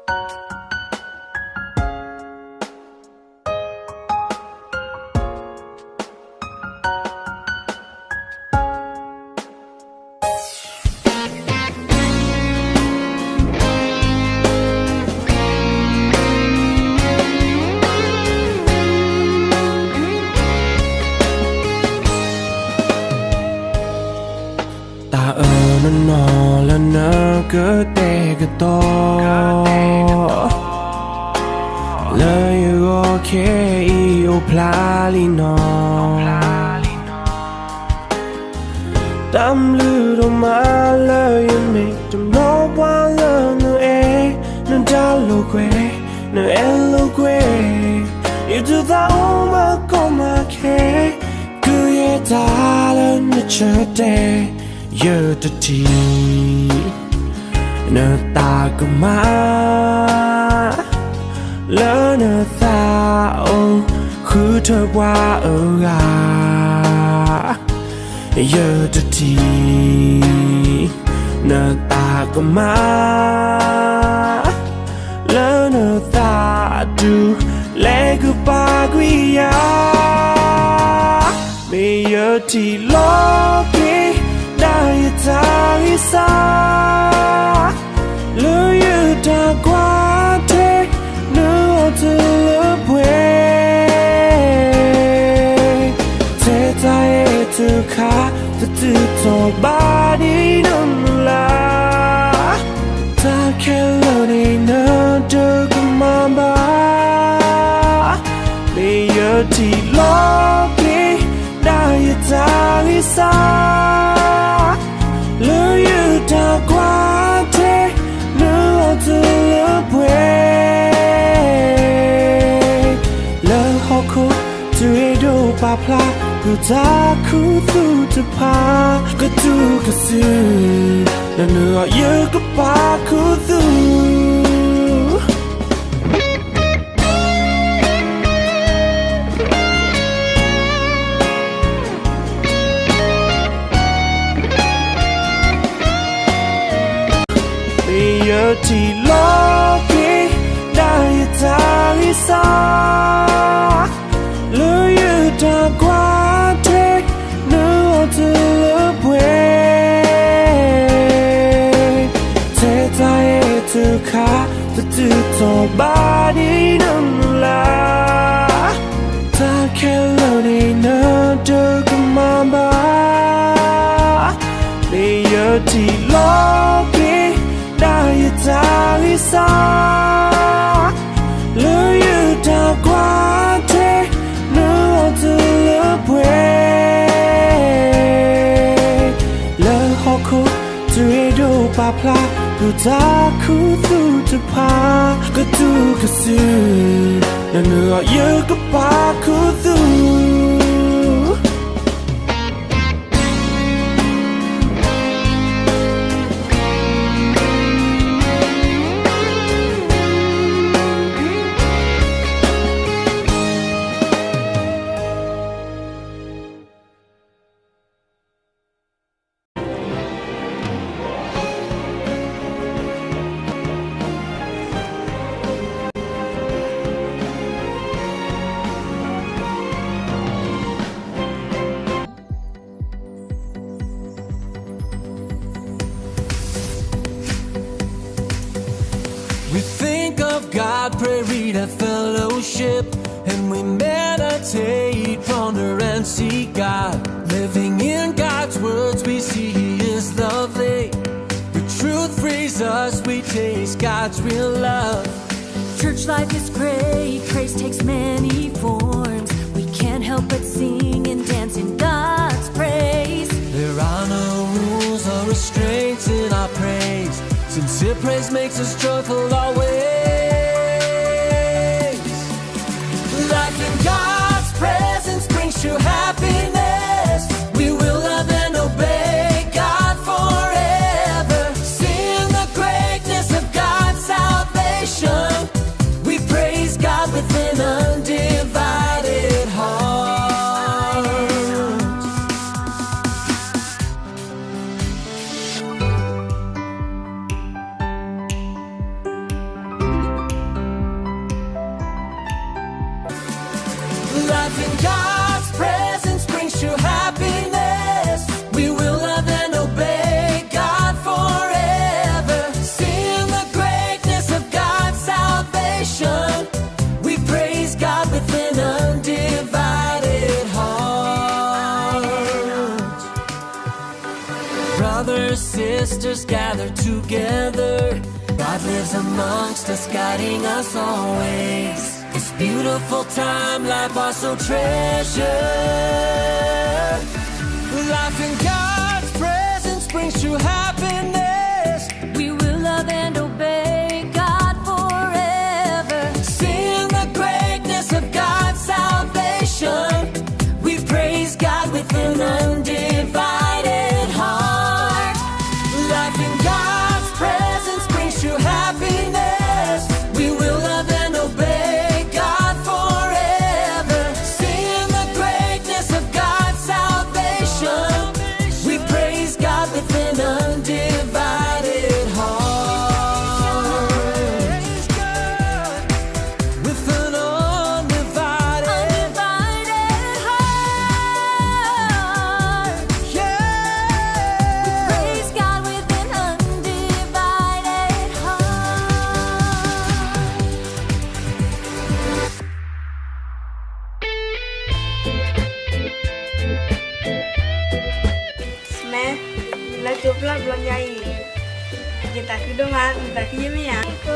တၢ်အၢၣ်နနီၢ်လၢနကတဲာ်ကတီၤ လၢယဂီၢ်ခဲအံၤအိၣ်ဖျါလံနီၢ် တၢ်ဘျုးဒိၣ်မးလၢယမ့ၢ်တဘျီဘှါလၢနအဲၣ် နတၢ်လိာ်ကွဲ နအဲၣ်လိာ်ကွဲ ယဒုးသးအိၣ်မၤကီမၤခဲ ကယဲၢ်တၢ်လၢနဆၢတဲာ် ယတထံၣ် နသးကမၣ် လၢနသးအိၣ်ဃုထၢပှၤအဂၤ ယတထံၣ် နသးကမၣ် လၢနသးဒုးလဲၤကပၤကွံာ်ယၤ မ့ၢ်ယထံၣ်လီၤက့ၤ ဒၣ်ယတၢ်ဂံၢ်စၢ် လၢယတၢ်ကွၢ်ထွဲ နအီၣ်တလၢပှဲၤ ထဲတၢ်အဲၣ်တခါ တတုၤထီၣ်ဘၣ်ဒ်နမုၢ်လၢ် တၢ်ခဲလၢာ်န့ၣ်နတကမၣ်ဘၣ် မ့ၢ်ယထံၣ်လီၤက့ၤ ဒၣ်ယတၢ်ဂံၢ်စၢ် လၢယတၢ်ကွၢ်ထွဲ နအီၣ်တလၢပှဲၤ လၢဟီၣ်ခိၣ်တရ့ဒိၣ်ပာ်ဖျါ ပတၢ်ခူသူၣ်တဖၣ် ကတူၢ်ကစု လၢနအီၣ်ယကပာ်ခူသူၣ် မ့ၢ်ယထံၣ်လီၤက့ၤ ဒၣ်ယတၢ်ဂံၢ်စၢ် လၢယတၢ်ကွၢ်ထွဲ နအီၣ်တလၢပှဲၤ ထဲတၢ်အဲၣ်တခါ တတုၤထီၣ်ဘၣ်ဒ်နမုၢ်လၢ် တၢ်ခဲလၢာ်န့ၣ်နတကမၣ်ဘၣ် မ့ၢ်ယထံၣ်လီၤက့ၤ ဒၣ်ယတၢ်ဂံၢ်စၢ် လၢယတၢ်ကွၢ်ထွဲ နအီၣ်တလၢပှဲၤ လၢဟီၣ်ခိၣ်တရ့ဒိၣ်ပာ်ဖျါ ပတၢ်ခူသူၣ်တဖၣ် ကတူၢ်ကစု လၢနအီၣ်ယကပာ်ခူသူၣ် We think of God, pray, read, and fellowship, and we meditate, ponder, and seek God. Living in God's words, we see He is the flame. The truth frees us, we taste God's real love. Church life is great, praise takes many forms. We can't help but sing and dance in God's praise. There are no rules or restraints in our praise. Sincere praise makes us joyful always. Life in God's presence brings true happiness. We will love and obey God forever. Sing the greatness of God's salvation. We praise God with an undivided heart. Just gathered together. God lives amongst us, guiding us always. This beautiful time, life also treasured. Life in God's presence brings true happiness. We will love and obey God forever. Sing the greatness of God's salvation. We praise God with an undivided heart. Life in God's presence brings true happiness. We will love and obey God forever. Sing the greatness of God's salvation. We praise God with an undivided heart. With an undivided, undivided heart. Yeah. We praise God with an undivided heart. Smɛ, လၢကၠိပျီဘျီညါအံၤ ယသးခုဒိၣ်မး, နသးခုယဲၢ်မ့ၢ်ဧါ. ယသးခု အ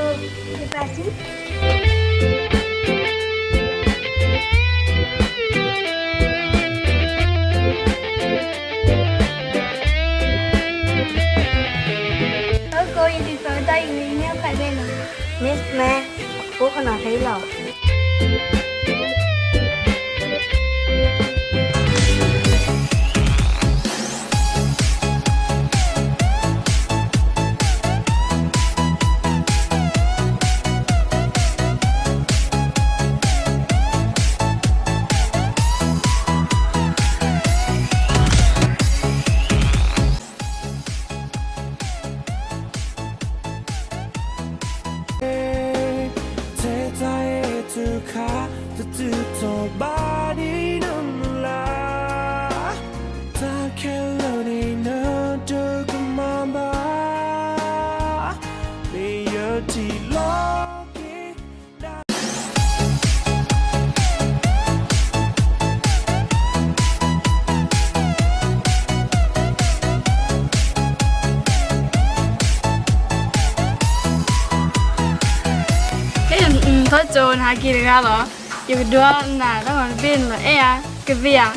ကိး ယဒုးသီတၢ်အံၤ မ့ၢ်ခွဲးဘ့ၣ်လီၤ. မ့ၢ် မ့ၢ် အဖိကနီၤဖဲအံၤလီၤ. ထဲတၢ်အဲၣ်တခါ တတုၤထီၣ်ဘၣ်ဒ်နမုၢ်လၢ်, တၢ်ခဲလၢာ်န့ၣ်နတကမၣ်ဘၣ်, မ့ၢ်ယထံၣ်လီၤက့ၤ ကဲ, ထီၣ်ကၠိနဟးက့ၤတဂၤလီၤ. ယကဒိးနၤတၢ်ဂီၤတဘ့ၣ်န့ၣ်လီၤ. အဲၣ်ဧါ, ကသ့ဧါ.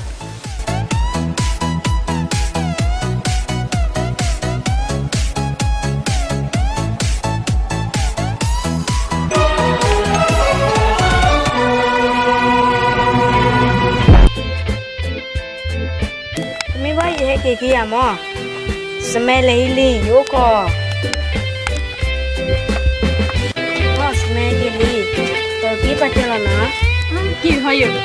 မ့ၢ်ဘၣ်ယဟဲက့ၤခံဂၤမး, စမဲလဲၤဟံးလံ ယအိၣ်ကီး, မ့ၢ်စမဲက့ၤလံ, တက့ၢ်ပာ်ကဲလီၤနၤ, က့ၤဟီယိာ်.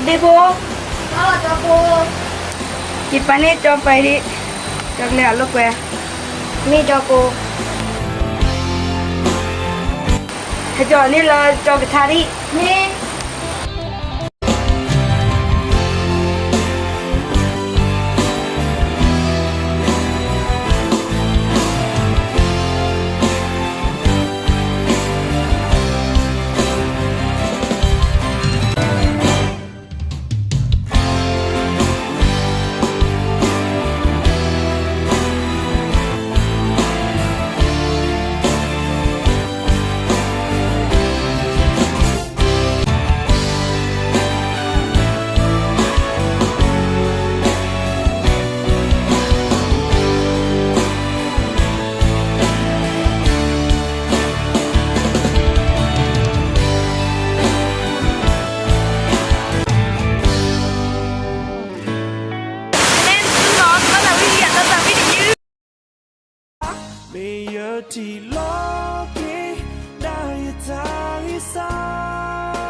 ဒ့ဖိ, ယပာ်န့ၢ်ကၠီပှဲၤဒံး, ကၠီကလဲၤအလိာ်ကွဲ, မ့ၢ်ကၠီဖိ, ဟဲကၠီန့ၢ်လၢကၠီကထါဒံး, မ့ၢ် မ့ၢ်ယထံၣ်လီၤက့ၤ ဒၣ်ယတၢ်ဂံၢ်စၢ်